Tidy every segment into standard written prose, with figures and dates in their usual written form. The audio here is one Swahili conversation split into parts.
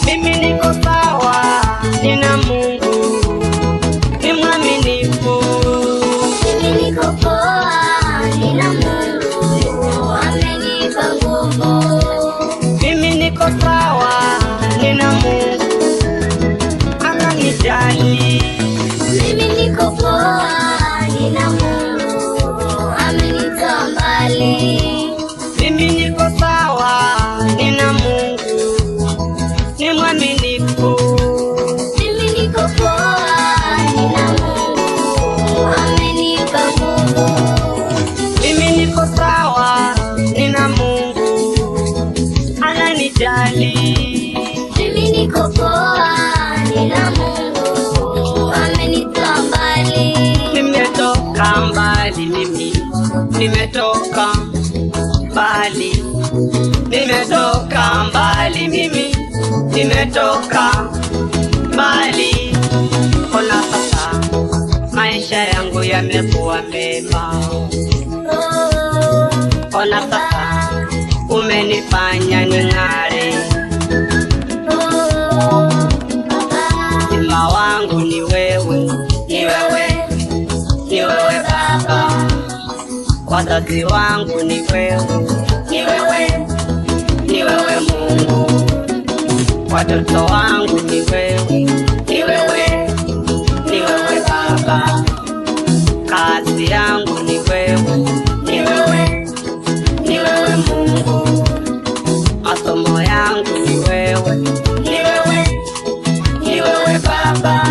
Mimi niko sawa, nina Mungu, ni mwaminifu. Mimi niko poa, nina Mungu, amenipa nguvu. Mimi niko sawa, nina Mungu, ananijali. Mimi niko poa, nina Mungu, amenitoa mbali. Mimi niko sawa, nina Mungu, ni mwaminifu. Mimi niko poa, nina Mungu, amenipa nguvu. Mimi niko sawa, nina Mungu, ananijali. Mimi niko poa, nina Mungu, amenitoa mbali. Nimetoka mbali mimi, nimetoka mbali, nimetoka mbali mimi, nimetoka mbali. Ona sasa maisha yangu yamekuwa mema. Oh, Ona sasa umenifanya ning'are. oh, Baba. Mtima wangu ni wewe, ni wewe, ni wewe Baba. Wazazi wangu ni wewe, ni wewe, ni wewe Mungu. Watoto wangu ni wewe, ni wewe, ni wewe Baba. Kazi yangu ni wewe, ni wewe, ni wewe Mungu. Masomo yangu ni wewe, ni wewe, ni wewe Baba.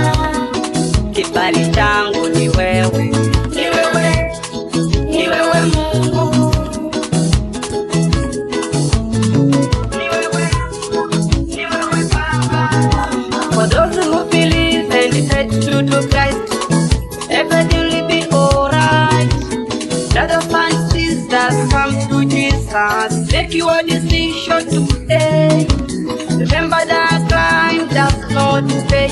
Kibali changu ni wewe, ni wewe, ni wewe Mungu. Ni wewe, ni wewe Baba. For those who believe and head to Christ, everything will be alright. Brothers and sisters, come to Jesus. Make your decision today. Remember that crime does not pay.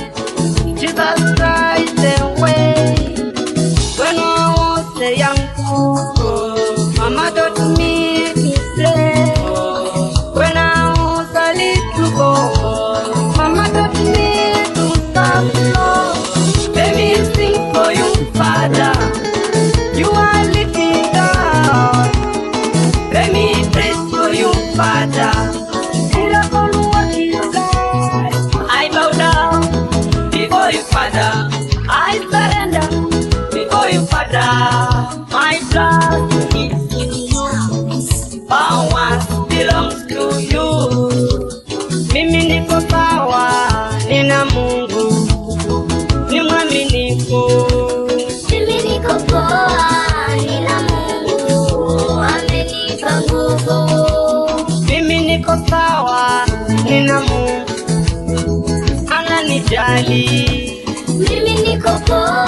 Jesus Christ the way. When I was a young boy, Mama taught me to pray. When I was a little boy, Mama taught me to serve the Lord. Let me sing for you, Father. You are living God. Let me praise for you, Father. Miracle working God. I bow down before you, Father. I surrender before you, Father. My trust is in you. Power belongs to you. Mimi niko sawa, nina Mungu, ni mwaminifu. Mimi niko poa, nina Mungu, amenipa nguvu. Mimi niko sawa, nina Mungu, ananijali. Mimi niko poa,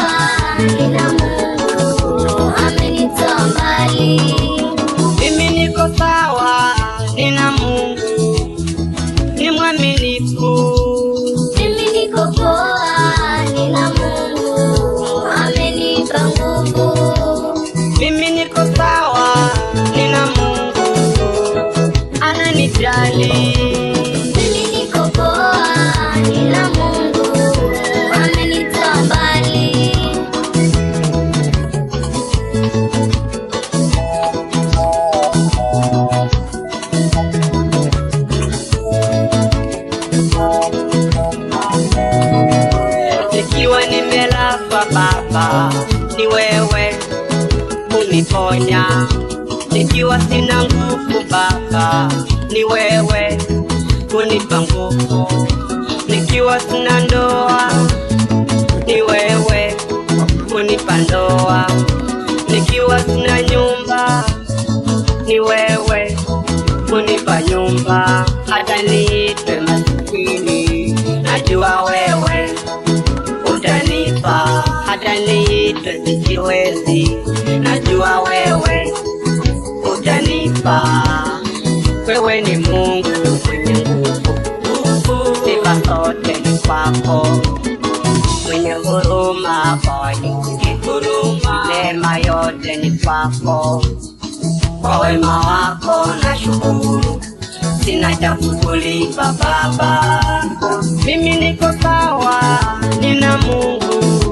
nina Mungu, amenitoa mbali. Mimi niko sawa, nina Mungu, ni mwaminifu. Mimi niko poa, nina Mungu, amenipa nguvu. Mimi niko sawa, nina Mungu, ananijali. Mimi niko poa, nina Mungu, amenitoa mbali. Nikiwa nimelazwa Baba, ni wewe uniponya. Nikiwa sina nguvu Baba, ni wewe kunipa nguvu. Nikiwa sina ndoa, ni wewe kunipa ndoa. Nikiwa sina nyumba, ni wewe kunipa nyumba. Hata niitwe masikini, najua wewe utanipa. Hata niitwe chochote sikiwezi, najua wewe utanipa. Wewe ni Mungu mwenye nguvu, sifa zote ni kwako, mwenye huruma kwa wanyonge, neema yote ni kwako. Kwa wema wako na shukuru, sina cha kukulipa Baba. Mimi niko sawa, nina Mungu.